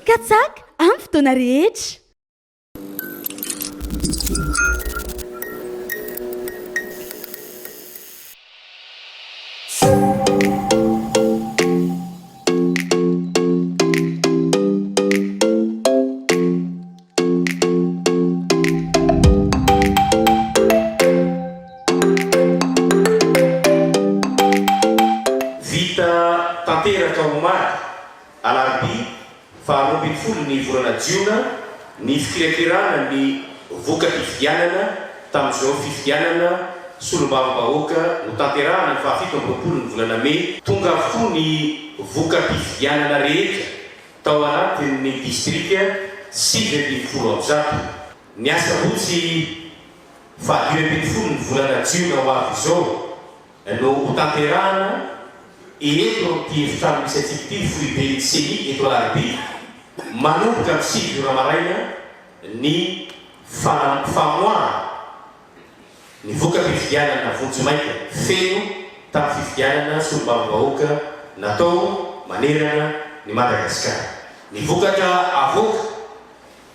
Katsaka amin'ny fotoana rehetra. Vita tanteraka omaly, alarobia faharoa 12 ny volana jiona ny fikirakirana ny voka-pifidianana tamin'izao fifidianana solombavambahoaka notanterahana ny fahafito amby 20 ny volana mey Tonga avokoa ny voka-pifidianana rehetra tao anatin'ny distrika 119. Ny asabotsy faha-15 ny volana jiona ho avy izao no hotanterahana eto amin'ity efitrano misy antsika ity ny foiben'ny Ceni eto Alarobia, manomboka amin'ny 9 ora maraina ny famoahana ny voka-pifidianana vonjimaika feno tamin'ny fifidianana solombavambahoaka natao manerana ny Madagasikara. Ny vokatra avoaka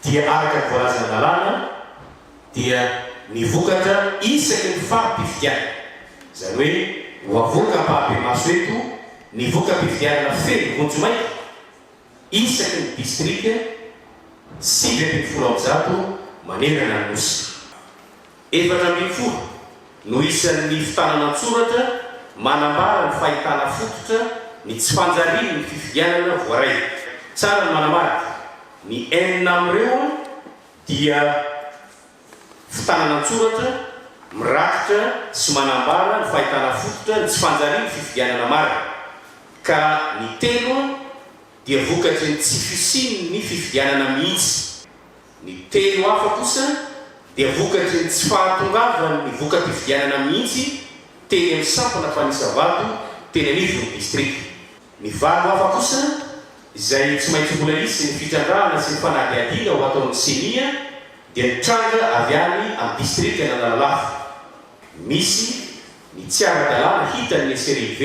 dia araka ny voalazan'ny lalàna dia ny vokatra isaky ny fari-pifidianana. Izany hoe ho avoaka ampahibemaso eto ny voka-pifidianana feno vonjimaika isaky ny distrika 119 manerana ny Nosy. 14 no isan'ny fitanana an-tsoratra manambara ny fahitana fototra ny tsy fanjarian'ny fifidianana voaray. Tsara ny manamarika, ny enina amin'ireo dia fitanana an-tsoratra mirakitra sy manambara ny fahitana fototra ny tsy fanjarian'ny fifidianana marina, ka ny telo dia vokatry ny tsy fisian'ny fifidianana mihitsy. Ny telo hafa kosa dia vokatry ny tsy fahatongavan'ny voka-pifidianana mihitsy teny amin'ny sampana mpanisa vato teny anivon'ny distrika. Ny valo hafa kosa, izay tsy maintsy mbola hisy ny fitrandrahana sy ny fanadihadiana ho ataon'ny Ceni dia nitranga avy any amin'ny distrikan'Analalava. Misy ny tsy ara-dalàna hitan'ny SRIV.